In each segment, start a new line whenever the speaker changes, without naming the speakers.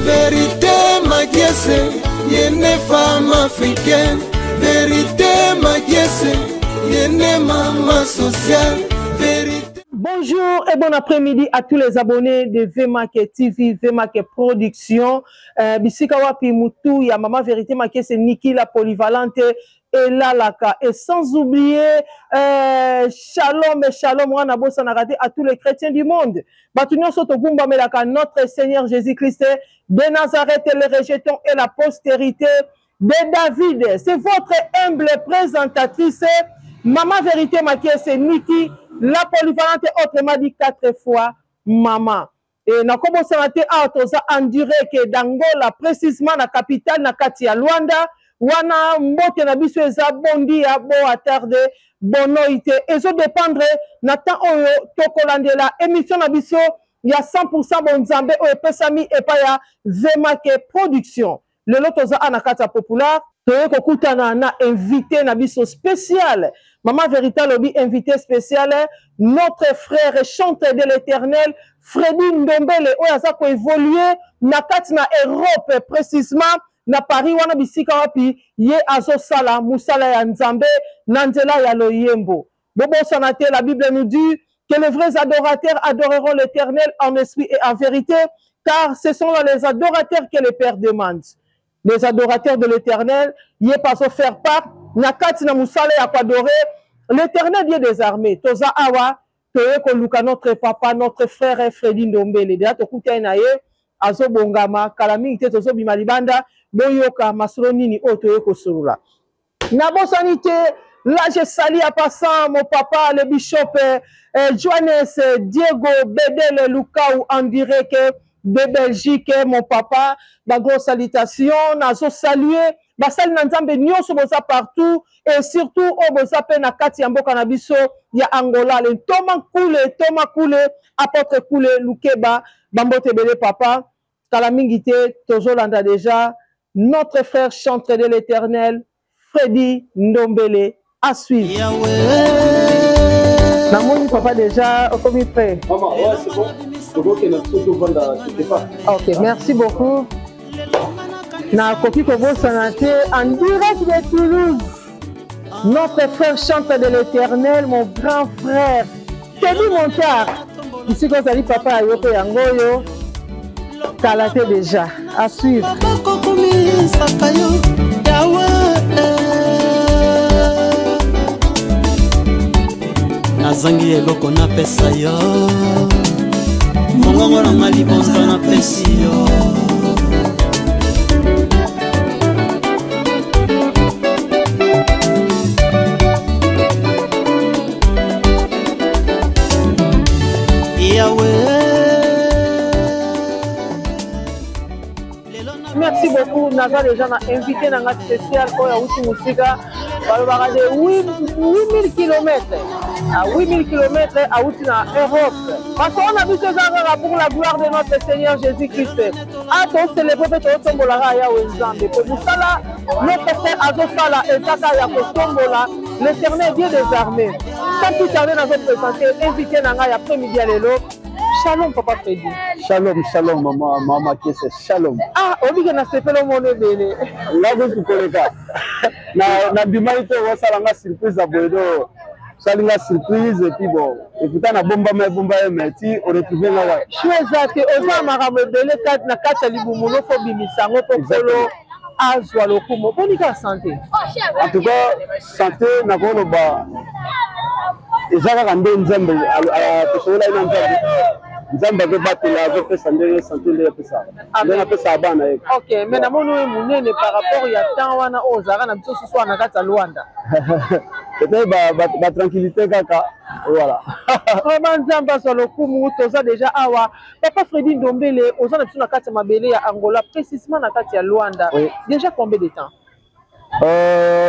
Verite Makiese, yene femme africaine. Verite Makiese, yene maman sociale. Verite.
Bonjour et bon après-midi à tous les abonnés de VMAK TV, VMAK Production. Bisika wapi mutu ya Maman Vérité Makiese Niki la polyvalente elalaka. Et sans oublier shalom et shalom wana bosanaka te à tous les chrétiens du monde. Batu nyonso togumbamelaka notre Seigneur Jésus-Christ de Nazareth, le rejeton et la postérité de David. C'est votre humble présentatrice, Maman Vérité Makiese Niki, la polyvalente, autrement dit 4 fois Maman. Et nakobosana te awa toza en direct d'Angola, précisément na capitale na kati ya Luanda. Wana mbote na biso eza bondi ya boa tarde bonoite. Ezo dépendre na temps oyo tokolandela émission na biso ya 100% bonzambe oyo epesami epai ya VMAK Production. Lelo toza na kati ya Populaire, toye kokutana na invité na biso spécial. Maman Vérité alobi invité spécial, notre frère et chanteur de l'Éternel, Freddy Ndombele, oyo aza koévoluer na kati na Europe, précisément na Paris wana bisika wapi ye azosala musala ya Nzambe na nzela ya loyembo. Bobosana te, la Bible nous dit que les vrais adorateurs adoreront l'Éternel en esprit et en vérité, car ce sont là les adorateurs que le Père demande. Les adorateurs de l'Éternel, ye paso faire part, na kati na musala ya koadorer l'Éternel Dieu des armées. Toza awa, toye koluka notre papa, notre frère Freddy Ndombele. Deja tokutani na ye, azobongama, kala mingi te tozobima libanda, boyoka masolo nini oyo toye kosolola. Nabosani te, là je salue en passant mon papa, le bishop Johannes Diego Bedele Lukau en direct de Belgique, mon papa, ba grosse salutation, nazo saluer basali na Nzambe nyonso boza partout et surtout oyo boza pe na kati ya mboka na biso ya Angola, le Thomas Kule, Thomas Kule, apôtre Kule Lukeba, bambote ebele papa, kala mingi te tozolanda déjà notre frère chantre de l'Éternel, Freddy Ndombele, à suivre. Namoni papa déjà okomi prêt.
Maman, ouais, c'est bon.
Ok, merci beaucoup. Nakoki kobosana te en direct de Toulouse, notre frère chantre de l'Éternel, mon grand frère Teddy Montard. Bisika ozali papa ya yoko yango oyo kala te déjà à suivre.
Nazangi eloko napesa yo, mongongo na nga libonza napesi yo.
Merci beaucoup. Naza déjà na invité na nga spécial oyo awuti mosika, balobaka de 8000 kilomètres. À 8000 kilomètres awuti na Europe. Parce qu'on a vu ce genre pour la gloire de notre Seigneur Jésus-Christ. A to célébrer pe to tombola ya Nzambe. Po musala notre frère azosala ezaka ya kotombola l'Éternel Dieu des armées. Sans plus tarder, nazo présenter invité na nga ya après-midi ya lelo. Shalom papa Freddy.
Shalom, shalom maman, maman Kiese, shalom.
Ah, obike na sepelo mono ebele.
Nga kutu koleka. Na na bimaki te osala nga surprise ya boye do. Osali nga surprise et puis bon, écouta na bomba ma bomba ye mais ti o retrouver nga wa.
Chou eza te oza makambo ebele kati na kati ya libumu no fo bimisa yango po kolo azwa lokumu. Boni ka santé?
En tout cas, santé na koloba eza kaka nde Nzambe tosololaki na Nzambe. Nzambe azobatela, azopesa ndenge santé ndenge apesaka. Ndenge apesaka bana ye.
Ok, mais namoni oyo monene par rapport ya temps wana oyo ozalaka na biso susu wana na kati ya Luanda.
Peut-être ba tranquillité kaka, voilà.
Vraiment Nzambe azwa lokumu, toza déjà awa. Papa Freddy Ndombele, oza na biso na kati ya mabele ya Angola, précisément na kati ya Luanda.
Oui.
Déjà combien de temps?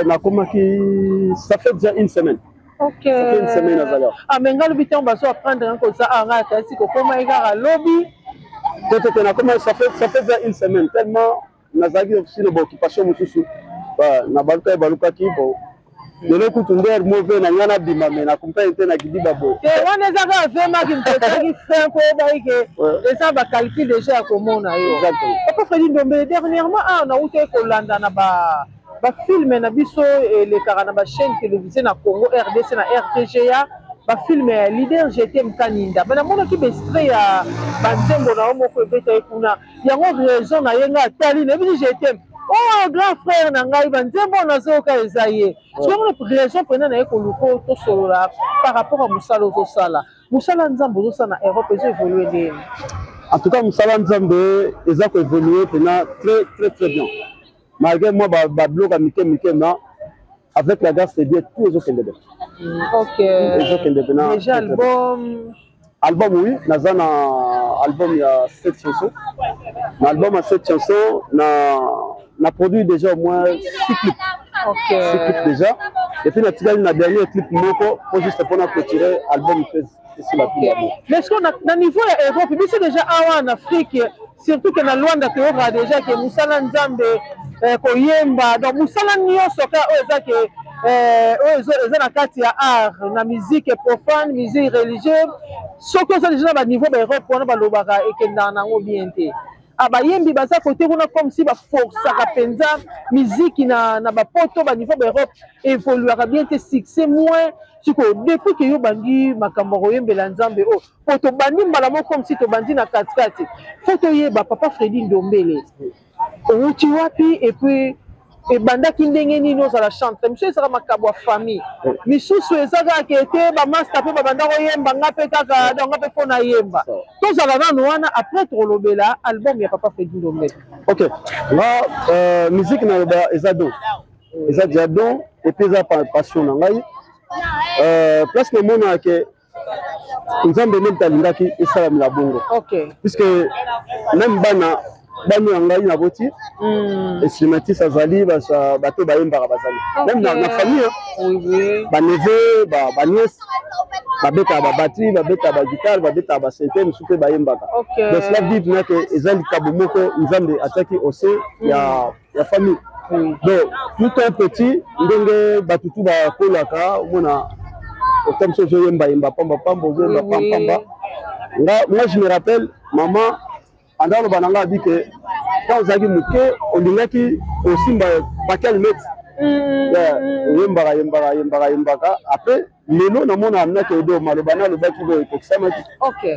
Nakomaki, ça fait déjà une semaine.
Ok.
Ça fait une semaine azali awa.
Ah, mais nga lobi ntango bazo apprendre nga koza awa, nga atalisi kokoma ye kaka lobi.
Te, te, te, nakomaki, ça fait déjà une semaine. Tellement nazalaki aussi na ba occupation mosusu. Ba, na baluka ye balukaki, bon. Lelo kutu nde move na ngai nabima, me na comprendre te na kidiba boye.
Te, wana eza kaka vraimen kimtotaki fin po oyebaki ke eza bacalcul déjà ya komona yo. Papa Fredi Ndombele, dernièrement awa nautaki kolanda na ba bafilme na biso elekaka na bachaîne télévisée na Congo RDC, na RTGA, bafilme ya leader GTM Kaninda. Me namonaki baextrait ya banzembo na yo moko ebetaki kuna. Yango raison na ye ngai atali, nayebi GTM oyo grand frère na ngai, banzembo oyo nazoyoka eza ye. Soki raison mpena na ye koluka tosolola par rapport ya mosala ozosala, mosala Nzambe ozosala na Europe, ezo évolue ndenge?
En tout cas, mosala Nzambe eza koévolue mpena très très très bien, malgré moi babiloko ya mike mike, mais avec la grâce de Dieu, tout ezokende bien. Ezokende mpena.
Déjà album?
Album, oui, naza na album ya 7 chansons. Na album ya 7 chansons, na produit déjà au moins 6 clips. 6 clips déjà, et puis natikali na dernier clip moko po juste mpona clôturer album mpe esila.
Okay. Mais est-ce que na niveau ya Europe, biso déjà awa en Afrique, surtout ke na Lwanda, toyokaka déjà ke mosala Nzambe, koyemba, donc mosala nyonso kaka oyo eza ke oyo eza na kati ya art, na musique profane, musique religieuse, soki oza déjà na baniveau baEurope wana, balobaka ekendaka nango bien te. Ah, bayembi baza kote kuna comme si baforçaka mpenza miziki na bapoto, baniveau baEurope évoluaka bien te, succès moins. Sikoyo, depuis ke yo bandi makambo ya koyembela Nzambe oyo, po tobandi mbala moko comme si tobandi na katikati, fo toyeba, papa Fredi Ndombele, owuti wapi et puis ebandaki ndenge nini ozala chantre? Misusu ezaka makambo ya famille, misusu eza kaka ke te bamaster mpe babanda koyemba, nga mpe kaka, donc nga mpe fo nayemba. Tozala nano wana, après tokolobela album ya papa Fredi Ndombele.
Ok, nga musique naloba eza don, eza dia don, et puis eza passion na ngai. Place namonaka ke Nzambe nde alingaki esalamela bongo, puisque même bana bano ya ngai naboti, instrumentiste azali, bato bayembaka bazali, même na famille, baneveux, banièce babetaka babatterie, babetaka baguitare, babetaka basynthé, mosusu mpe bayembaka. Donc cela dit nake eza likabo moko Nzambe atiaki au sein ya famille. Donc tout un petit, ndenge bato tu bakolaka, omona ota mosu ozoyembayemba pambapamba, ozoyemba pampamba. Nga, moi je me rappelle, mama anda aloba na nga, abi ke ntango ozalaki moke, olingaki osimba paquet allumette, oyembaka, yembaka, yembaka, yembaka. Après lelo namona aminaki odo maloba na alobaki boye ekokisamaki.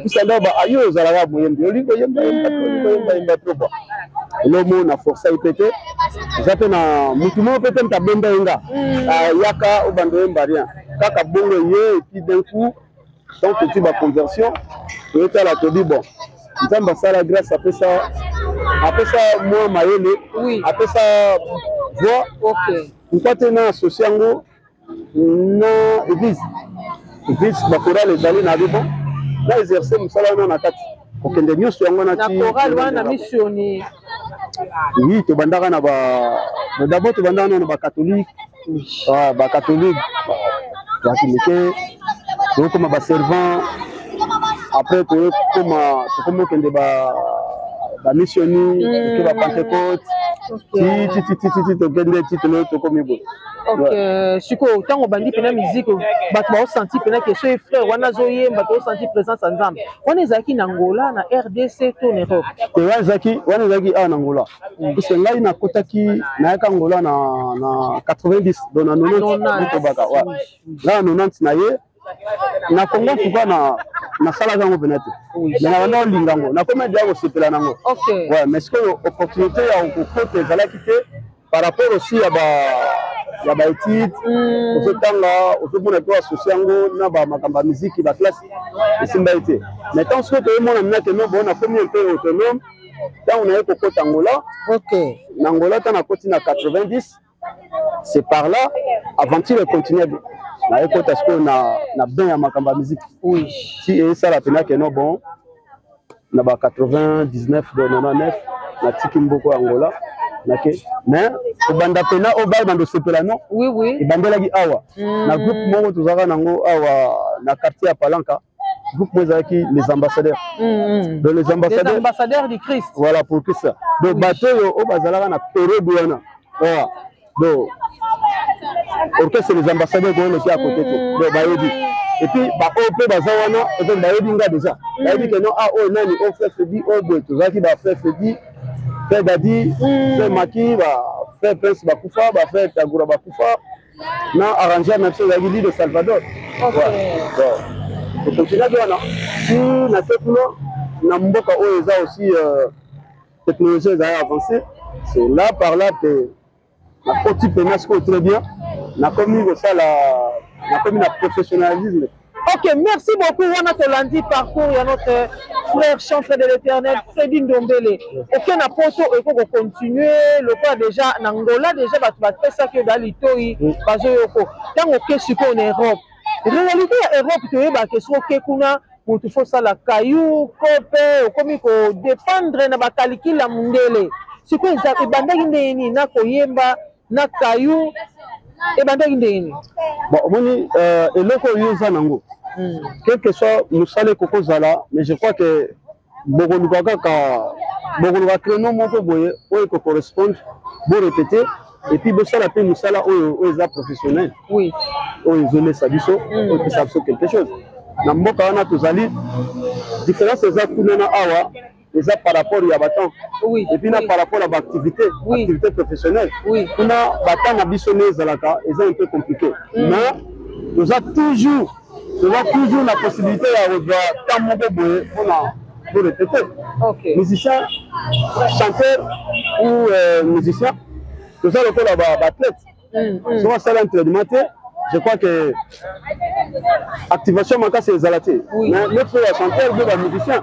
Puisque anda ba ayo ozalaka moyembi, olingi koyemba yemba, olingi koyemba yemba trop. Bon, elo na force ye pe te, eza mpe na mutu moko mpe te moto abenda ye nga yaka obanda oyemba, rien, kaka bongo ye. Et puis d'un coup, tant petit, baconversion toyotala, tobi bon, Nzambe asala grâce, apesa mwa mayele, apesa voix, pourquoi te na associe yango na église? Bakorale ezali na bi, bon, na exerce mosala wana na kati, kokende nyonso yango.
Na chorale wana missioni?
Oui, tobandaka na ba, d'abord tobandaka nano bacatholique. Bacatholique bazalaki mike, toyokoma baservant, après toyokoma, tokomi okende bamissioni, toke bapentecôte, ti ti ti ti ti tokende ti tolo tokomi boye.
Ok, sikoyo ntango obandi mpena musique, bato baosanti mpena ke soki frère wana azoyemba, tozosanti présence ya Nzambe. Wana ezalaki na Angola, na RDC to na Europe?
Te, wana ezalaki awa na Angola, puisque ngai nakotaki, nayaka Angola na 90, donc na 90 tobaka ngai na 90 na ye na Congo. Tuka na nasalaka yango mpena te, mais na banda olinga yango, nakomi deya kosepela nango. Ouais, mais sikoyo opportunité ya kokota ezalaki te, par rapport aussi ya baétude. Ozotanga, ozomona to associe yango na bamakambo ya miziki, baklasse esimba ye te. Mais tant soki toyemona mina ke no, bon, nakomi un peu autonome ntango naye kokota Angola. Na Angola, ntango nakoti na 90, c'est par là aventure econtinue. Naye kota sikoyo na bain ya makambo ya miziki, ti esala mpena ke no, bon, na ba 99 de 99 natiki mboko ya Angola, nake. Mais kobanda mpena oyo bayebanda osepela no, ebandelaki awa na groupe moko tozalaka nango awa na quartier ya Palanka. Groupe moko ezalaki Les Ambassadeurs. Donc Les Ambassadeurs,
Les Ambassadeurs du Christ.
Voilà, pour Christ. Donc bato oyo bazalaka na période wana, donc Orchestre Les Ambassadeurs ekoyoleki ya kote te. Donc bayebi. Et puis baoyo mpe baza wana, peut-être bayebi nga déjà, bayebi ke non, ah, oyo nani, oyo frère Fredi, oyo boye. Tozalaki ba frère Fredi, frère Dadi, frère Maki, ba frère Prince bakufa, ba frère Tagura bakufa, na arrangeur na biso ezalaki Lido Salvador. Tokontinuaki wana ti na te kuna na mboka oyo eza aussi technologie ezali avancée. C'est là par là te nakoti mpena sikoyo très bien, nakomi kosala, nakomi na professionnalisme.
Ok, merci beaucoup. Wana tolandi parcours ya notre frère chantre de l'Éternel, Freddy Ndombele. Ok, na poto eko ko continuer lokola déjà na Angola déjà bato bapesaki yo balitoi bazoyoko. Ntango oke sikoyo na Europe, réalité ya Europe toyebaka soki oke kuna motu fo osala kayu kope, okomi kodépendre na bakalikile ya mondele. Sikoyo ebandaki ndenge nini na koyemba na kayu, ebandaki ndenge nini?
Bon, omoni eloko oyo eza nango, quel que soit mosala ekoki kozala, mais je crois que bokoluka kaka, bokoluka créneau moko boye oyo ekocorrespondre, borépéter et puis bosala mpe mosala oyo oyo eza professionnel, oyo ezolesa biso, oyo epesa biso quelque chose. Na mboka wana tozali, différence eza kuna na awa eza par rapport ya batemps et puis na par rapport ya baactivité, activité professionnelle. Kuna batemps na biso nde ezalaka eza un peu compliqué, mais toza toujours na possibilité ya kozwa temps moko boye mpona pour répéter. Musicien, chanteur ou musicien, toza lokola baathlète. Soki asala entraînement te, je crois que activation makasi ezala te. Mais neti oyo ya chanteur mpe bamusicien,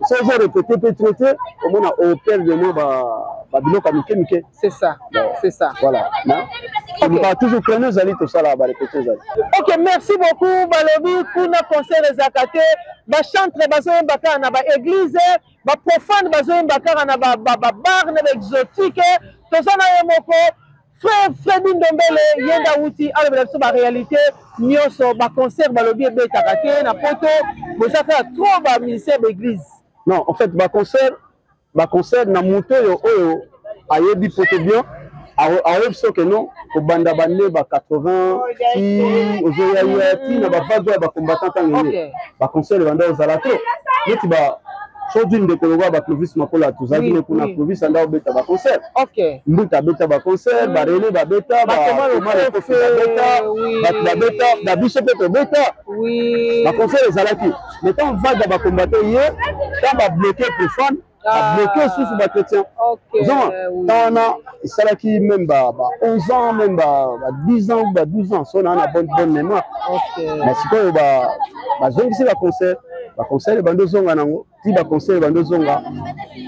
so ozo répéter mpe trop te, omona operdre mwa babiloko ya mike mike.
C'est ça, c'est ça.
Voilà, tolukaka toujours créneau ezali, tosala barépétition ezali.
Ok, merci beaucoup. Balobi kuna concert ezalaka te, bachantre bazoyemba kaka na baéglise, baprofane bazoyemba kaka na babar na baexotique. Toza na ye moko frère Fredi Ndombele, ye nde awuti alobela biso baréalité nyonso. Baconcert balobi ebetaka te na poto, boza kaka trop bamusicien baéglise.
Non, en fait baconcert na moto oyo ayebi poto bien ayebi soki non, kobanda bande ba 80 ti ozoyaya ti na bavague ya bacombattant, ntango ye baconcert ebanda ozala trop, neti ba soki ndeko lokola baclovis Makola, tozalaki ne kuna, Clovis anda obeta baconcert, Mbuta abeta baconcert, barene babeta, batoma babeta, bato babeta, babiso mpe tobeta baconcert ezalaki. Mais ntango vague ya bacombattant ye, ntango babloke profane, babloke susu bachrétien, ozoma ntango wana esalaki même ba 11 ans, même ba 10 ans ou ba 12 ans, so naa na bonne bonne mémoire. Mais sikoyo bazongisi baconcert, baconcert ebandi ozonga nango ti baconcert ebandi ozonga.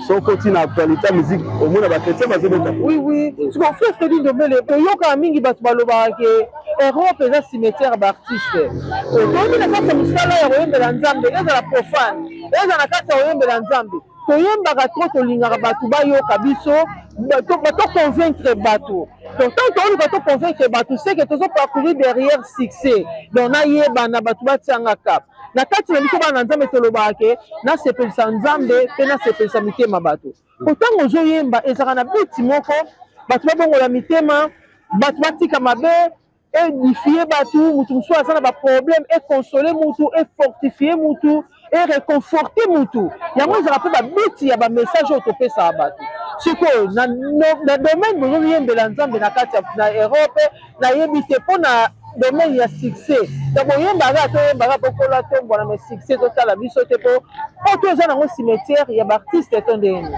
Soki oti na actualité ya musique, omona bachrétien bazobeta.
Oui, siko frère Fredi Ndombele, toyokaka mingi bato balobaka ke Europe eza cimetière baartiste. Toyebi na kati ya mosala ya koyembela Nzambe, ezala profane, ezala na kati ya koyembela Nzambe, toyembaka trop, tolingaka bato bayoka biso, toconvaincre bato. Donc tant toluka toconvaincre bato, c'est que tozoparcourir derrière succès. Donc nayebana, bato batianga cap. Na kati na biso bana na Nzambe, tolobaka ke nasepelisa Nzambe mpe nasepelisa mitema bato. Po ntango ozoyemba, ezalaka na biti moko bato babongola mitema, bato batika mabe, édifie bato, mutu mosusu aza na baproblème, econsole mutu, efortifie mutu, ereconforte mutu. Yango ezalaka mpe babiti ya bamessage oyo topesaka bato. Sikoyo na domaine bozoyembela Nzambe na kati na Europe, nayebi te mpo na domaine ya succès to boyembaka, toyembaka pokola tombwana, mais succès totala biso te, mpo po to eza nango cimetière ya baartiste to ndenge?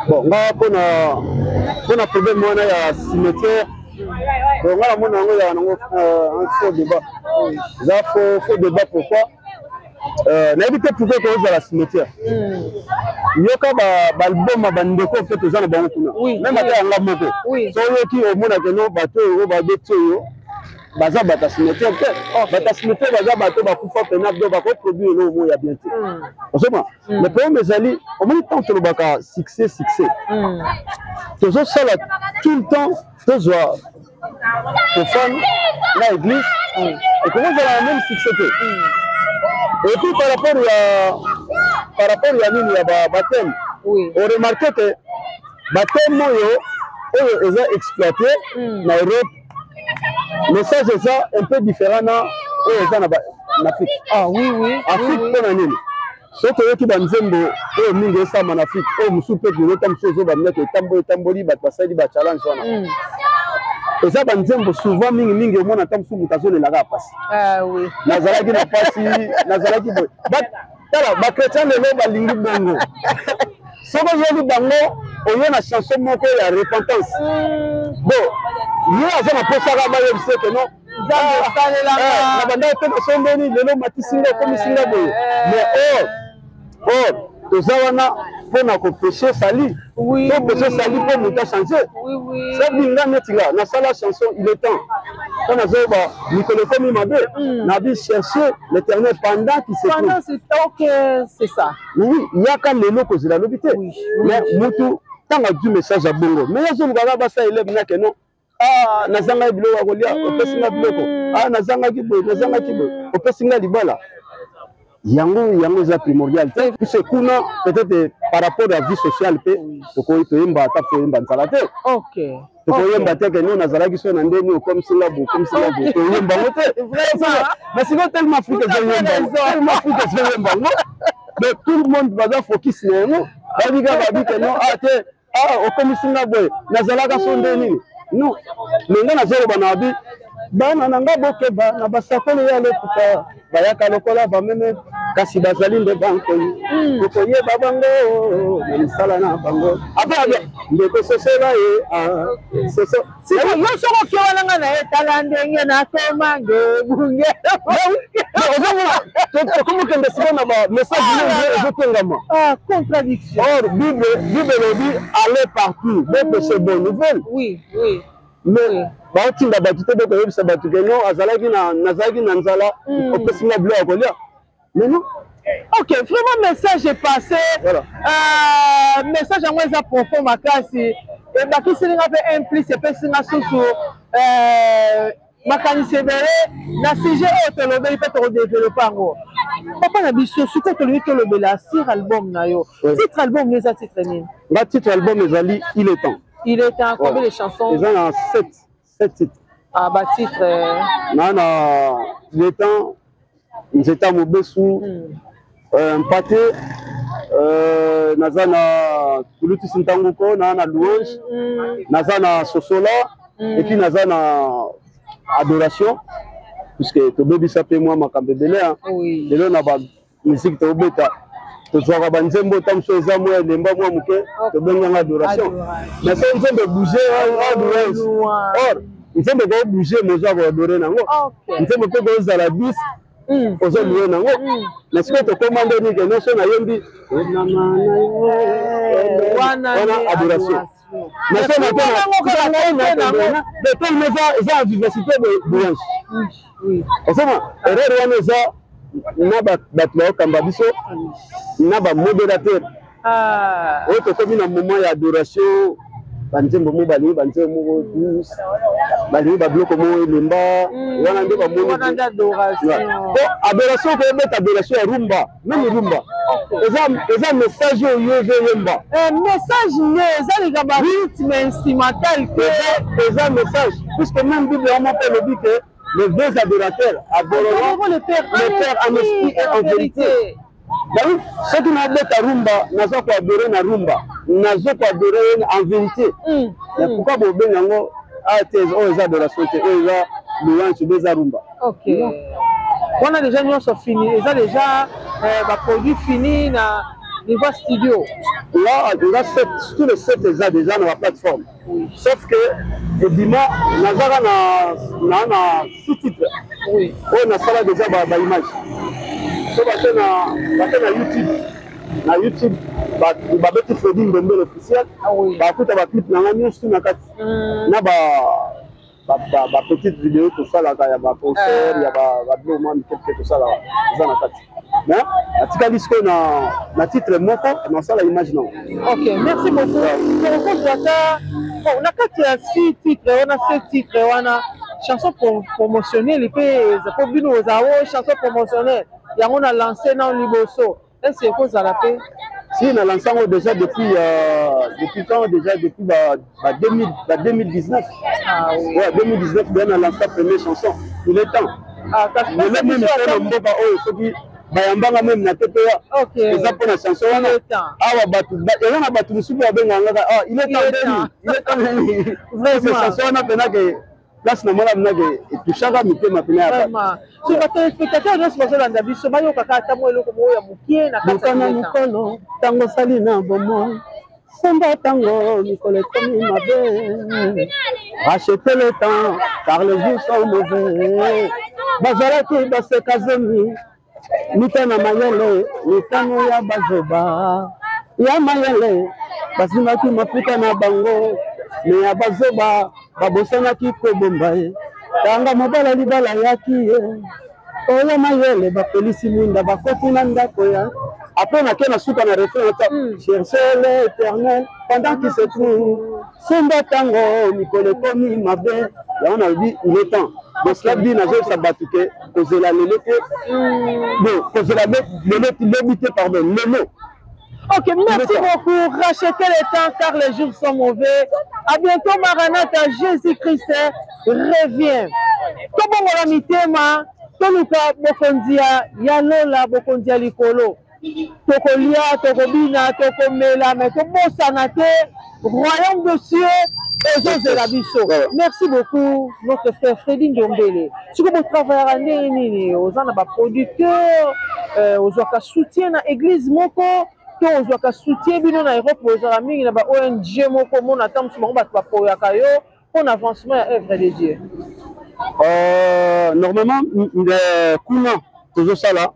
Bon, nga mpona problème wana ya cimetière, bon, nga namona yango ezala nango un faux débat, eza faux débat. Pourquoi? Nayebi te pourquoi kozala cimetière. Yoka baalbum ya bandeko mpe toza na bango kuna, même ata yanga moko, so oyoki, omonake no bato oyo babeti oyo baza bato ya cimetière te. Bato ya cimetière baza bato bakufa pena, do bakoproduire eloko moko ya bien te, ozomona. Le problème ezali, omoni, ntango tolobaka succès, succès tozosala tout le temps, tozwa profane na église, ekoki kozala na même succès te. Et puis par rapport ya nini ya bathème, oremarke ke bathème oyo eza exploité na Europe. Message eza un peu différent na oyo eza na Afrique.
Ah oui oui.
Afrique, mpo na nini? Soki oyoki banzembo oyo mingi esalama na Afrique, oyo mosusu mpe toyota, mosusu ezoba minete etamboli etamboli, bato basali bachallenge wana, eza banzembo souvent mingimingi omona ata mosusu moto azolelaka pasi.
Ah, oui.
Nazalaki na pasi, nazalaki boye. Tala, bachrétien lelo balingi bongo. Soki oyebi bango, oye na chanson moko ya repentance, bon, ye aza na posaka bayebisa ke non, na banda oteka sombeni, lelo matisi nga, okomisi nga boye. Mais or toza wana mpona koprêcher salut. To prêcher salut mpo moto achange. Sabi nga, neti nga nasala chanson "Il est temps". Mpo nazoyeba mikolo ekomi mabe, nabi chercher l'Éternel pendant qu'il se trouve.
Ok, c'est ça.
Oui, yaka lelo, kozela lobi te. Mais mutu ntango adui message ya bongo, mais azolukaka basa élève nake non, ah, nazangaki biloko ya kolia, opesi nga biloko. Ah, nazangaki boye, nazangaki boye, opesi nga libala. Yango yango eza primordial te, puisque kuna peut-être par rapport ya vie sociale mpe tokoki toyemba, ata toyemba nzala te. Tokoyemba te ke no, nazalaki so na ndeni, okomisi nga boye, okomisi nga boye, toyemba yango te. Mais sikoyo tellement Afrique ezoyemba, tellement Afrique ezoyemba yango, donc tout le monde baza focus na yango. Babi kaka, babi ke non, ah te, ah, okomisi nga boye, nazalaka so nde nini. Non, me nga nazoloba na babi bana na nga, bokeba na basakoli ya lokuta, bayaka lokola bameme kasi bazali nde bankoi. Okoyeba bango na misala na bango. Apa ndeko, sosola ye, soso.
Yo soko oke wana, nga na ye, tala ndenge nakoma ngebunge.
Ozomona, tokomokende sikoyo na bamessage mingi ezotengama.
Contradiction.
Or Bible elobi: "Allez partout, boprêcher bonne nouvelle."
oui oui
Mais baotinda bato te bokoyebisa bato ke non, azalaki na, nazalaki na nzala, opesi nga biloko ya kolia. Mais non.
Ok, vraiment message est passé.
Voilà.
Message yango eza profond makasi, ebakiseli nga mpe un plus, epesi nga susu makanisi ebele na sujet oyo tolobeli mpe tokodévelopper yango. Papa na biso, sikoyo tolingi tolobela sur album na yo. Titre album no eza titre nini?
Nga titre album ezali "Il est temps".
"Il est temps". Combien de chansons?
Eza na 7, 7 titres.
Ah, batitre?
Na "Il est temps", "Nzeta mobesu", "Mpate", naza na "Kulutisi ntanguko", naa na "Louange", naza na "Sosola", et puis naza na "Adoration", puisque tobebisa mpe mwa makambo ebele. Lelo na bamusike tobeta, tozwaka banzembo ta mosusu eza mwa elemba mwa moke, tobenganga adoration. Mais so nzembo ebouge, louange. Or nzembo ekobouge, mozo akoadorer nango. Nzembo mpe kozala bis, ozolouer nango. Na sikoyo tokóma nde nike nyonso nayembi wana adoration, mais so natena eza na vivacité de louange. Osoma erreur wana eza na bato baokamba biso na bamodérateur oyo. Tokomi na moment ya adoration, banzembo moko balingi banzembo moko douce, balingi babiloko moko elemba wana nde bamoni. Po adoration, koyebeta adoration ya rumba, même rumba eza message oyo ozoyemba.
Message nde eza likambo ya rythme instrumental
te. Eza message, puisque même Bible yango moko elobi ke les vrais adorateurs adoreront
le Père,
le Père en esprit et en vérité. Donc soki nabeta rumba, naza koadorer na rumba, nazo koadorer en vérité. Mais pourquoi bobenga yango a te, oyo eza adoration te, oyo eza louange obe eza rumba?
Ok, wana déjà nyonso fini, eza déjà baproduit fini na niveau studio?
Là nga sept, tous les sept eza déjà na baplateforme, sauf que ebima nazaka na six titres oyo nasala déjà baimage. So bate na YouTube, na YouTube babeti Fredi Ndombele officiel, bakuta baclip na nga nyonso na kati, na bapetite vidéo tosalaka ya baconcert, ya babiloko mwa mike mike tosalaka, eza na kati. Mais natikali sikoyo na titre moko, nasala image nango.
Ok, merci beaucoup. Tokokozwa ata na kati ya six titre wana, sept titre wana, chanson promotionnelle mpe eza, mpo bino ozala o chanson promotionnelle yango na lance nano liboso, ese ekozala mpe?
Si na lancé yango déjà depuis depuis quand déjà? Depuis ba, ba, 2000, ba 2019.
Ah, oui.
Ouais, 2019 déjà na lancé première chanson Il est temps.
Ah, kasi
lelo meme solo mboka oyo, soki bayambanga meme na TPA, eza mpona chanson wana. Awa bato eza na bato mosusu babenganga kaka: "Ah, il est temps ndeni, il est temps ndeni." Chanson wana mpena ke place na mwana mpena ke etouchaka mitema mpena ya
bato. So batéléspectateur nyonso bazolanda biso, bayokaka ata mwa eloko moko ya mokie na
kati na mokolo. Ntango osali na bomoi, somba ntango, mikolo ekomi mabe. Rachetez le temps, car les jours sont mauvais. Bazalaki baseka zemi mitano mayele, mitano ya bazoba. Ya mayele basimaki mafuta na bango, me ya bazoba babosanaki kobomba ye. Tanga mobala libala yaki ye, oyo mayele bapelisi mwinda, bakoti na ndako ya. Après nake na suka na refrain ata: "Cherchez l'Éternel pendant qu'il se trouve, somba ntango, mikolo ekomi mabe." Yango nalobi il est temps. Donc cela dit, nazoyebisa bato ke kozela lelo te, bon, kozela lelo lobi te, pardon, lelo.
Ok, merci beaucoup. Rachetez le temps, car les jours sont mauvais. À bientôt, Maranatha, Jésus-Christ revient. Tobongola mitema, toluka bokonzi ya lola, bokonzi ya likolo. Tokolia, tokobina, tokomela, mais tobosana te royaume de cieux ezozela biso. Merci beaucoup, notre frère Fredi Ndombele. Soki botravaillaka ndenge nini? Oza na baproducteur, ozwaka soutien na église moko to ozwaka soutien? Bino na Europe ozala mingi na ba ONG moko, omona ata mosu bango bato bapoyaka yo mpona avancement ya œuvre de Dieu.
Normalement kuna tozosala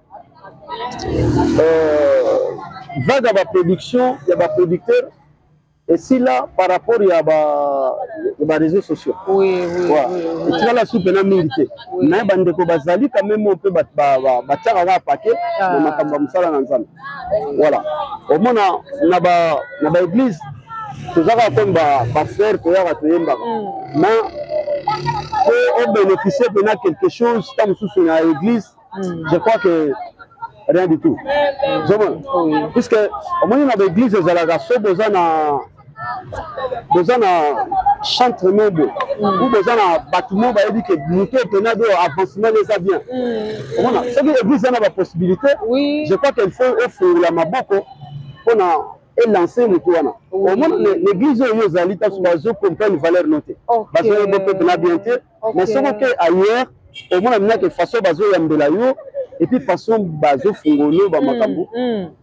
vague ya baproduction ya baproducteur esila par rapport ya baréseaux sociaux. Etikala su mpena mingi te. Naye bandeko bazali quand même mpe batiaka kaka pake na makambo ya mosala na Nzambe. Voilà, omona na baéglise toza kaka comme bafrère, toyaka, toyembaka, mais po obénéficie mpena quelque chose ta mosusu na église, je crois que rien du tout. Ozomona, puisque omoni na baéglise ezalaka so boza na chantre mo boye ou boza na bato mo bayebi ke moto mpena do avancement eza bien. Omona soki église eza na bapossibilité, je crois qu'il faut efungola maboko mpona elance motu wana. Omona l'église oyo ezali taso bazocomprendre valeur no te, bazoyeba mpe mpena bien te. Mais soki oke ailleurs, omona minake façon bazoyambela yo et puis façon bazofungolo bamakambo,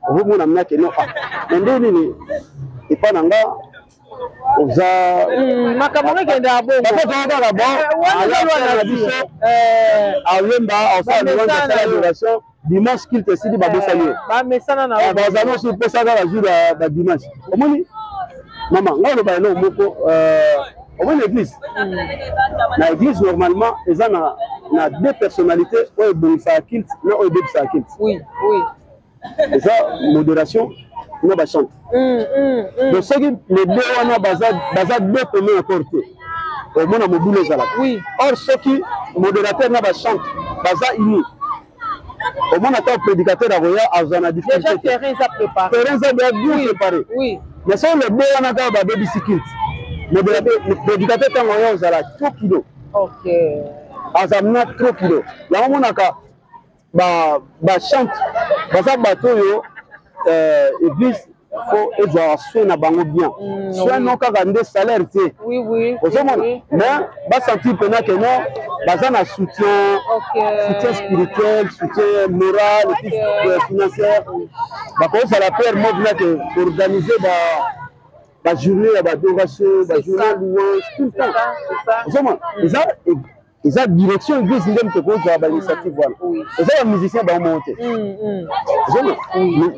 ozomona minake no: "Ah, na nde nini epa na nga oza
Makambo ngo ekendaka bongo.
Kaka bon na biso ayemba, asala louange, asala adoration, dimanche culte esili, babosani ye.
Bamesana na
Bazala nyonso mposa kaka jour ya badimanche. Omoni mama, ngai oloba eloko moko. Omoni église, na église normalement eza na deux personnalités: oyo ebongisaka culte na oyo ebebisaka culte. Eza modération na bachantre. Donc soki les deux wana baza deux commun accord te, omona mobulu ezalaka. Or soki modérateur na bachantre baza uni, omona ata prédicateur akoya, azwa na
difficulté. Terrain eza préparé.
Terrain eza bien préparé. Mais soki les deux wana kaka babebisi culte, modérateur, prédicateur ntango oya ozala trop kilo. Aza na trop kilo. Yango omonaka bachantre baza bato oyo église faut ezwaka soin na bango bien. Soin non kaka nde salaire te, ozomona, mais basentir mpena ke non, baza na soutien, soutien spirituel, soutien moral et puis financière. Bakozala père mo mpena ke organiser bajournée ya badoration, bajournée louange tout le temps. Ozomona eza direction église nde moto ekozwa bainitiative wana. Eza bamusicien bango moko te. Ozomona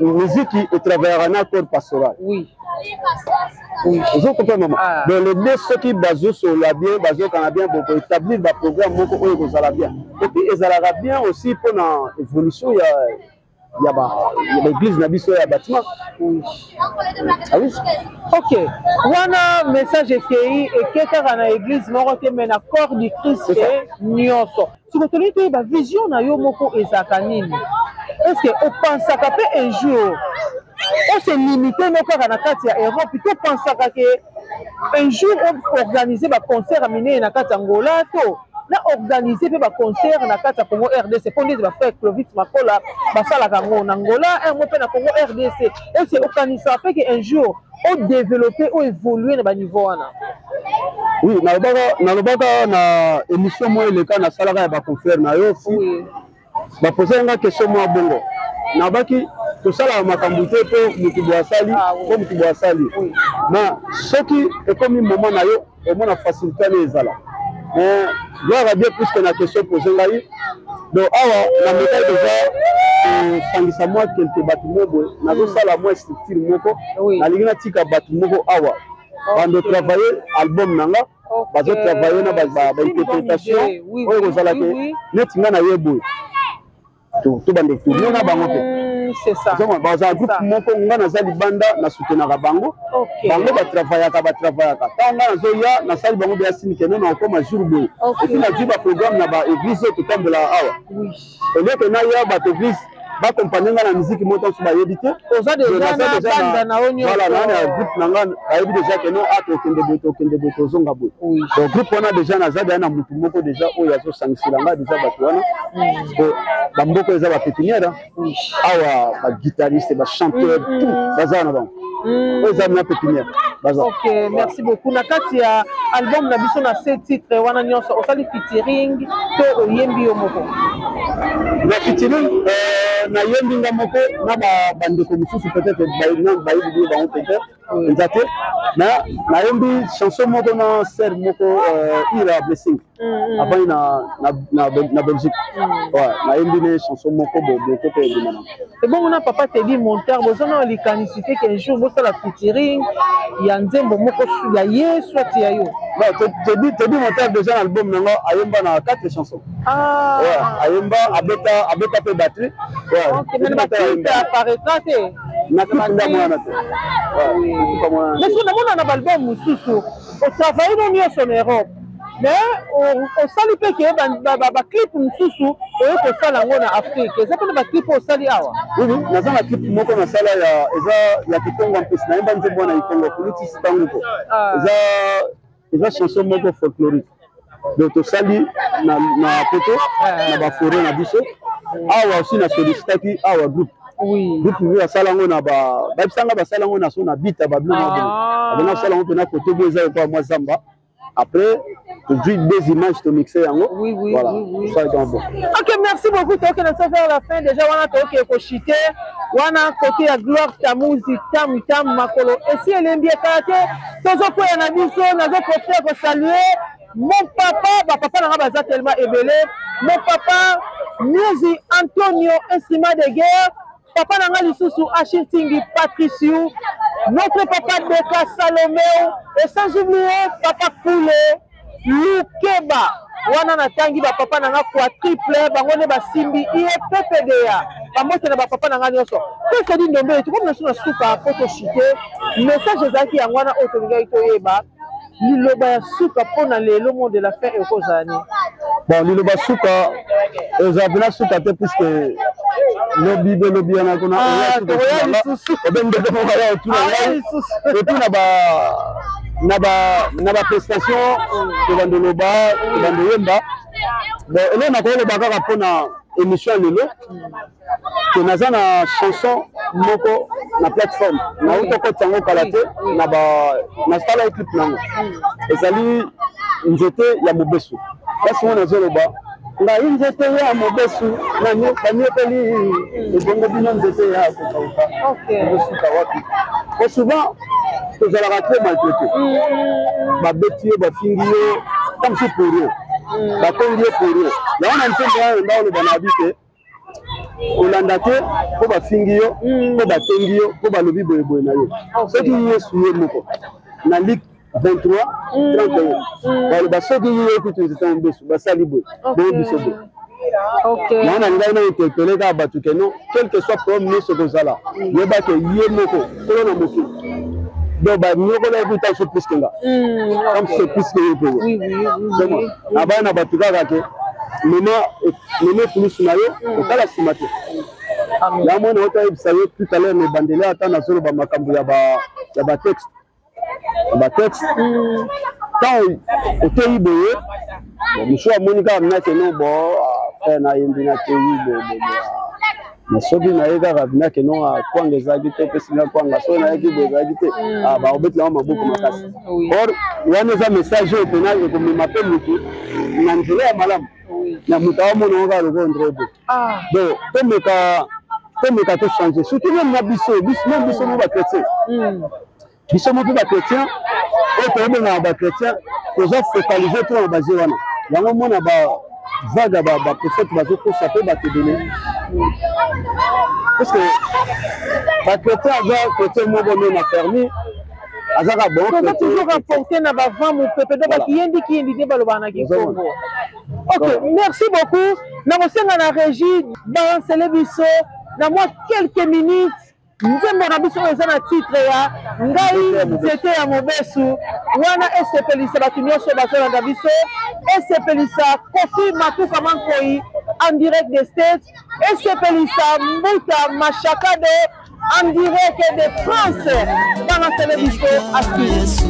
musique etravaillaka na accord pastoral. Ozo comprendre, mama? Donc les deux, soki bazosolola bien, bazokana bien, boko établir baprogramme moko oyo ekozala bien. Et puis ezalaka bien aussi mpona évolution ya baéglise na biso ya bâtiment. Ah oui.
Ok, wana message ekei, eke kaka na église moko te, mais na corps du Christ nyonso. Soki tolingi toyeba vision na yo moko ezalaka nini, est ce que opansaka mpe un jour Ose limite no kaka na kati ya Europe to pensaka ke un jour organiser ba concert ya minene na kati ya Angola to na organiser mpe ba concert na kati ya Congo RDC, mpo ndeti ba frère Clovis Makola basalaka yango na Angola, yango mpe na Congo RDC. Ese okanisaka mpe ke un jour odévelopper, oévoluer na baniveau wana?
Oui, nalobaka na émission moko eleka nasalaka ya baconfrère na yo si bapose nga question mwa bongo, nabaki tosalaka makambo te mpo motu boye asali, mpo motu boye asali. Mais soki ekomi moment na yo, omona facilité wana ezala. Mais gloire à Dieu, puisque na question pose ngai, donc awa namekaki déjà kosangisa mwa quelque bato mo boye, nazosala mwa structure moko. Nalingi natika bato moko awa bando travailler album na nga, bazotravaille na bainterprétation oyo ekozala ke neti nga na ye boye, tobanda tourne na bango mpe. Bazala groupe moko, nga naza libanda, nasoutenaka bango, bango batravaillaka batravaillaka. Ntango nga nazoya, nasali bango beya sini kende na okoma jour boye, et puis nazwi baprogramme na baéglise oyo totambolaka awa. Eloko naya, bato église baaccompagne nga na musique moko ntanso bayebi te.
Voilà,
naa na groupe na nga, bayebi déjà ke non, a tokende boye, tokende boye, tozonga boye. Donc groupe wana déjà naza deya na motu moko déjà oyo azosangisela nga déjà bato wana. Bamboka eza bapépinière awa, baguitariste, bachanteur, tout baza na bango oyo eza na pépinière baza.
Ok, merci beaucoup. Na kati ya album na biso, na sept titre wana nyonso, osali featuring to oyembi yo moko?
Na featuring, nayembi nga moko na bandeko mosusu, peut-être bayebi bino bango, peut-être eza te. Nayembi chanson moko na sœur moko, Ira Blessing, avandi na Belgique. Nayembi ne chanson moko bo bientôt mpe ebima nango.
Ebongo na papa Tedi Montar, boza na likanisi te qu'un jour bosala featuring ya nzembo moko ya ye soit ya yo?
Non, Tedi Montar déjà na album nango ayemba na quatre chansons.
Ah.
Ouais, ayemba, abeta, abeta mpe batterie.
Ouais, apparaîtra te?
Na clip nda mwana te.
Mais so namona na baalbum mosusu, otravaille no nyonso na Europe, mais osali mpe ke baclip mosusu oye kosala yango na Afrique. Eza mpe na baclip oyo osali awa?
Oui, naza na clip moko nasala ya eza ya Kikongo. Mpesi nayemba nzembo wana Kikongo, Kulutisi Tanguko. Eza chanson moko folklorique, donc tosali na poto, na baforêt na biso awa. Aussi na sollicitaki awa groupe, groupe oyo asala yango na bayebisanga, basala yango na so na bita babilo mwa bongo, abona kosala yango mpena kote bo eza lokola mwa zamba. Après tozwi deux images, tomixe yango. Voilà, ça donc bon.
Ok, merci beaucoup. Tokende so vers la fin déjà wana, toke koshite wana côté ya Gloire Tamuzi Tam Tam makolo esi elembi ekala te, tozokwea na biso. Nazoprofite kosaluer mon papa, bapapa nanga baza tellement ebele, mon papa Musi Antonio, instrument de guerre, papa na nga lisusu Achille Tingi Patriciu, notre papa Deka Salomeo, et sans oublier papa Koule Lukeba. Wana natangi bapapa na nga quadruple, bango nde basimbi iye ppda. Bambote na bapapa na nga nyonso. Fefedi Ndombe, tokomi na so na suka po toshite. Message ezalaki yango wana oyo tolingaki toyeba. Liloba ya suka mpo na lelo, mot de la fin, ekozala nini?
Bon, liloba suka ezala mpena suka te, puisque lobi be lobi wana kuna obe ndeko moko aya otuna ngai et puis na baprestation tobanda oloba, tobanda oyemba. Bon, eloko nakoloba kaka mpona émission ya lelo ke naza na chanson moko na plateforme, nauta kotisa yango kala te, na nasala clip nango, ezali Nzete ya mobesu. Kasi ngo nazoloba: ngai nzete ya mobesu, banyokoli ebongo bino nzete ya kokauka, okosuka wapi? Po souvent tozalaka trop maltraité, babeti yo, bafingi yo, comme si pour yo batongi yo pour yo. Yango na nzembo wana nda oloba na abi te kolanda te mpo bafingi yo, mpo batongi yo, mpo balobi boyeboye na yo. Soki Yesu ye moko na Luc 23 31 baloba, soki ye kutu nzete ya mobesu basali boye boye, biso boye. Yango na ngai na interpele kaka bato ke non, quel que soit problème nyonso kozala, yeba ke ye moko kolo na mokili, donc banyokola ye kuta so plus que nga, comme c'est plus que ye mpe. Na bana bato kaka ke mema meme pulusu na yo, otala nsima te. Yango mwana oyo ayebisa yo tout à l'heure na ebandeli, ata nazoloba makambo ya batexte, batexte ntango oteyi boye, mosusu amoni kaka minake no bo frère nayembi, nateyi boye, mais soki naye kaka vinake no kwanga ezalaki te, opesi nga kwanga, soki nayaki boye ezalaki te, bakobetelanga maboko makasi. Or wana eza message oyo mpena ekomema mpe motu na nzela ya malamu, na moto aomona ngo kaka lokola ndrebe. Donc tomeka tochange, surtout même na biso, même biso mo bachrétien, biso mo mpe bachrétien oyo toyebengaka bachrétien, toza focaliser to na base wana. Yango mona bavague ya baprophète bazokosa mpe bato ebele, parce que bachrétien aza chrétien moko nde na fermi azaka bon.
Toza toujours rapporté na bavent mopepe, donc bakiyendi kiyindi nde balobaka na Kikongo. Ok, merci beaucoup. Nakosenga na régie balancele biso na mwa quelques minutes nzembo na biso oyo eza na titre ya "Ngai nzete ya mobesu". Wana esepelisa bato nyonso bazolanda biso, esepelisa Kofi Matuka Mankoi en direct des States, esepelisa Mbuta Mashakado en direct de France. Balancele biso asi.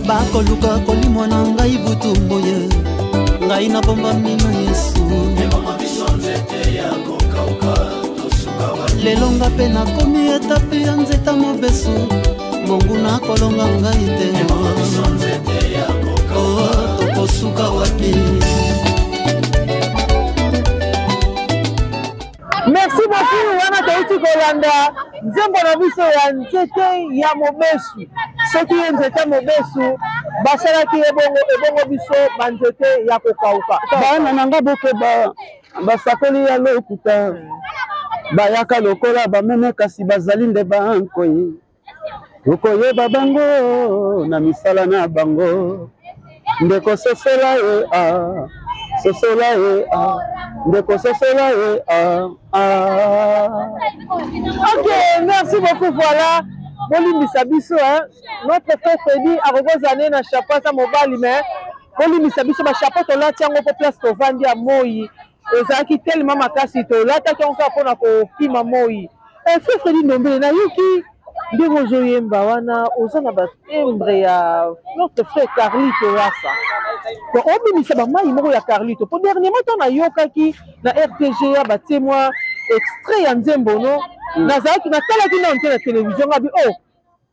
Bakoluka kolimwa na ngai butu boye, ngai nabombami na Yesu. Lelo nga mpe nakomi etape ya nzeta mobesu, monguna akolonga ngai te. Oh, tokosuka wapi?
Merci beaucoup. Wana touti kolanda nzembo na biso ya "Nzete ya mobesu". Soki ye nzete ya mobesu basalaki ye bongo, ebongo biso banzete ya kokauka?
Bana na nga, bokeba basakoli ya lokuta, bayaka lokola bameme kasi bazali nde bankoi. Okoyeba bango na misala na bango. Ndeko, sosola ye a, sosola ye a, ndeko, sosola ye a a.
Ok, merci beaucoup. Voilà, bolimbisa biso, hein? Notre frère Fredi akokozala nde na chapeau, aza mobali, mais bolimbisa biso, bachapeau tolati yango mpo place tovandi ya moi ezalaki tellement makasi, tolataki yango kaka mpona kokima moi. Frère Fredi Ndombele, nayoki ndenge ozoyemba wana, oza na batimbre ya notre frère Carlito Rasa. Donc obimisa bamai moko ya Carlito, po dernièrement ntango nayokaki na RTGA batie mwa extrait ya nzembo no, nazalaki natalaki nano te na télévision, ngabi: "Oh,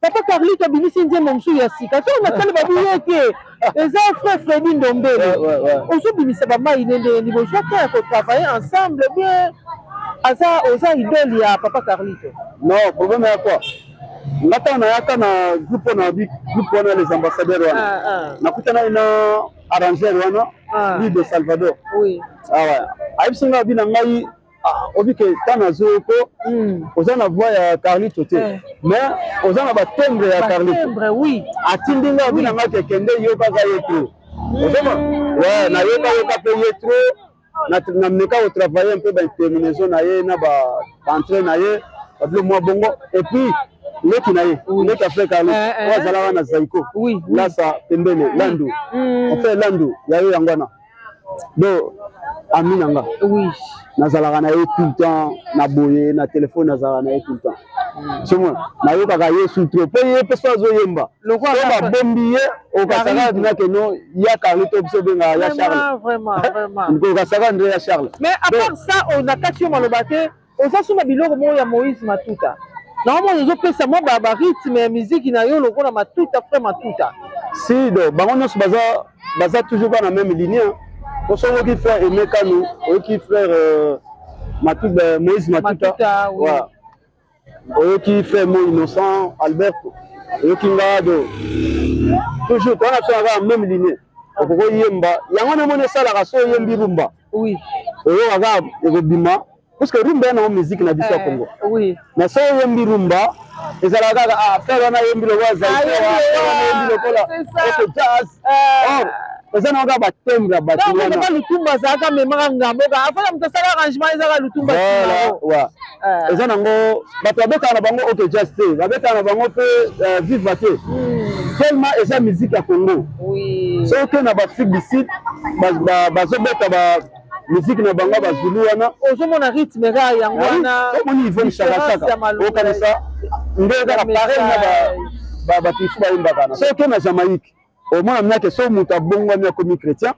papa Carlito abimisi nzembo mosusu ya sika." Ntango natali, babi ye te, eza frère Fredi Ndombele. Ozobimisa bamai ne ndenge nini? Bozwa temps ya kotravailler ensemble bien? Aza oza idole ya papa Carlito?
Non, problème ya quoi, nga ntango nayaka na groupe wana, bi groupe wana, les ambassadeurs wana, nakutanaki na arrangeur wana, Lido Salvador. Awa ayebisi nga, abi na ngai: "Obi ke ntango nazoyoko, oza na voix ya Carlito te, mais oza na batimbre ya Carlito." Atindi nga, abi na ngai ke kende yokaka ye trop. Ozoma ouais, nayokayoka mpe ye trop, nameka kotravailler mpe bainterminaison na ye na baentrée na ye, babilo mwa bongo. Et puis leki na ye, leki ya frère Carlito oyo azalaka na Zaiko, lasa pembeni Landu, en fait Landu ya yo yango wana. Donc ami na nga, nazalaka na ye tout le temps na boye na telefone, nazalaka na ye tout le temps. Somona nayokaka ye su trop, mpo ye mpe so azoyemba so babombi ye, okasaka ndake no ya Carlito, biso obengaka ya Charles, okasaka nde ya Charles.
Mais à part ça, na kati yo maloba te, oza so na biloko moko ya Moïse Matuta, naomona ezopesa mwa barythme ya miziki na yo lokola Matuta, frère Matuta.
Si, donc bango nyonso baza toujours kaka na même ligne. Po soki oyoki frère Aimé Kanu, oyoki frère Matuta, Moïse Matuta,
Matuta, oui.
Ouais. Oyoki frère Mo Innocent Alberto, oyoki nga, do toujours towana biso na kaka même ligne. Okoki oyemba yango, namoni esalaka so oyembi rumba, oyoka kaka ekobima, parce que rumba ya nango musique na biso ya Congo. Mais so oyembi rumba, ezalaka kaka: "Ah, frère wana ayembi lokola Zaiko, wana ayembi lokola OK Jazz." Or eza nango kaka batimbre ya bato wana.
Papa Lutumba azalaka memaka ngambo kaka afana, moto asala arrangement ezaka Lutumba.
Voilà, ouais. Eza nango bato babetaka na bango OK Jazz te, babetaka na bango mpe Viva te, tellement eza musique ya Congo. Soki na baAfrique du Sud bazobeta Musique na bango bazulu wana.
Ozomona rythme kaka yango wana.
Omoni Yvonne Chaka okanisa nde kaka pareil na bato mosusu bayembaka na. Soki na Jamaïque, omona miake so moto abongwami akomi chrétien,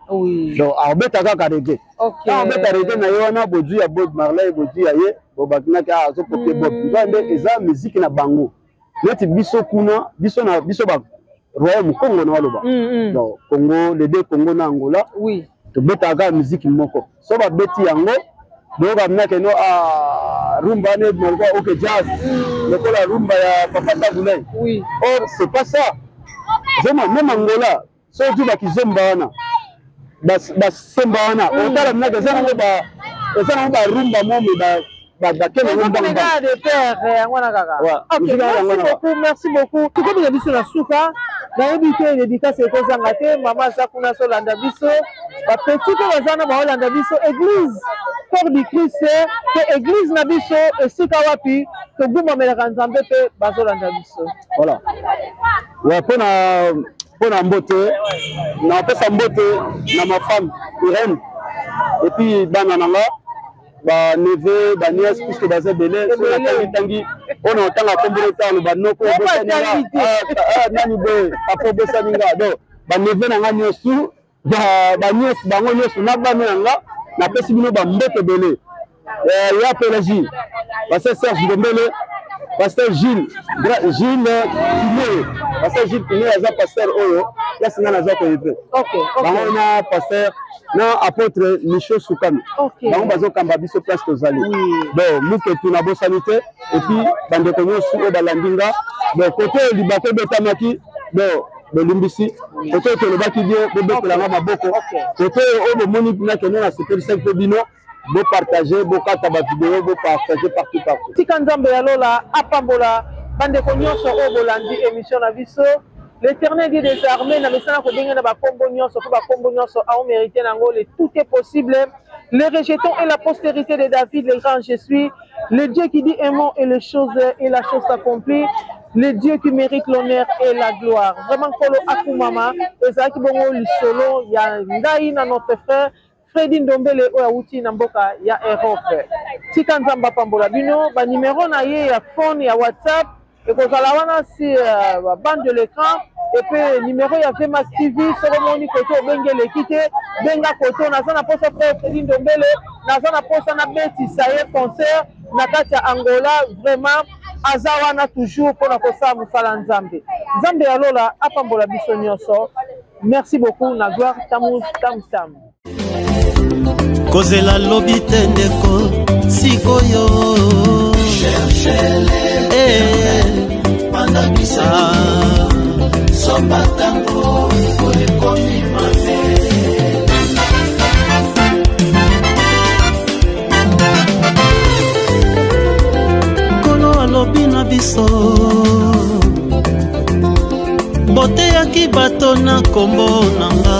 donc abeta kaka reggae. Ntango abeta reggae na ye wana, bozwi ya Bob Marley, bozwi ya ye, bobakinaki azokopie Bob. Nde eza musique na bango. Neti biso kuna, biso na biso ba royaume Congo na waloba. Donc Congo, les deux Congo na Angola. Tobetaka kaka musique moko. So babeti yango, boyoka minake no rumba ne lokola OK Jazz, lokola rumba ya Papa Tabu Ley. Or c'est pas ça. Vraiment, même Angola, so ozwi bakizomba wana, basemba wana, otala minake eza nango ba eza nango barumba mo me bakende yango
mbangmbang yango wana kaka. Ok, merci beaucoup, merci beaucoup. Tokomi na biso na suka. Nayebi te, dédicace ekozanga te. Mama aza kuna, azolanda biso, bapetits mpe baza na baolanda biso. Église Corps du Christ mpe église na biso, esika wapi togumbamelaka Nzambe, mpe bazolanda biso.
Voilà, ouais, mpona mbote, napesa mbote na ma femme Irène et puis bana na nga, baneveux, banièces, puisque baza ebele. So natangi tangi oyo na otanga nkombo ete aloba noko obosani nga, nani boye, papa obosani nga. Donc baneveux na nga nyonso, banièces, bango nyonso na bana na nga, napesi bino bambote ebele. Ya Pélagie, pasteur Serge Ndombele, pasteur Gilles, Gilles Kimoyo, pasteur Gilles Kimoyo aza pasteur oyo place nga naza koevre bango na pasteur na apôtre Micho Sukami. Bango bazokamba biso place tozali. Bon, muketu nabosani te. Et puis bandeko nyonso oyo balandi nga, bon, kote oyo libako ebetamaki, bon, bolimbisi. Kote oyo tolobaki bien, bobetelanga maboko. Kote oyo bomoni nakende nasepelisaki mpe bino, bopartage, bokata bavideo, bopartage partout partout.
Tika Nzambe ya lola apambola bandeko nyonso oyo bolandi émission na biso. L'Éternel Dieu des armées, na mesana kobenga na bakombo nyonso, mpo bakombo nyonso aomérite nango. Le tout est possible, le rejeton et la postérité de David, le grand je suis, le Dieu qui dit un mot et les choses et la chose s'accomplit, le Dieu qui mérite l'honneur et la gloire. Vraiment, Nkolo akumama. Ezalaki bongo lisolo ya ngai na notre frère Fredi Ndombele oyo awuti na mboka ya Europe. Tika Nzambe apambola bino. Banimero na ye ya phone, ya WhatsApp ekozala wana si bande de l'écran, et puis numéro ya Vmax TV. Soki omoni kote obengi eleki te, benga kote. Naza na posa frère Fredi Ndombele, naza na posa nabetisa ye concert na kati ya Angola. Vraiment, aza wana toujours mpona kosala mosala. Nzambe, Nzambe ya lola apambola biso nyonso. Merci beaucoup na gloire tamuz tam tam.
Kozela lobi te ndeko, sikoyo. Eh. Ah. Somba ntango ekomi mabe. Nkolo alobi na biso: boteyaki bato na nkombo na nga.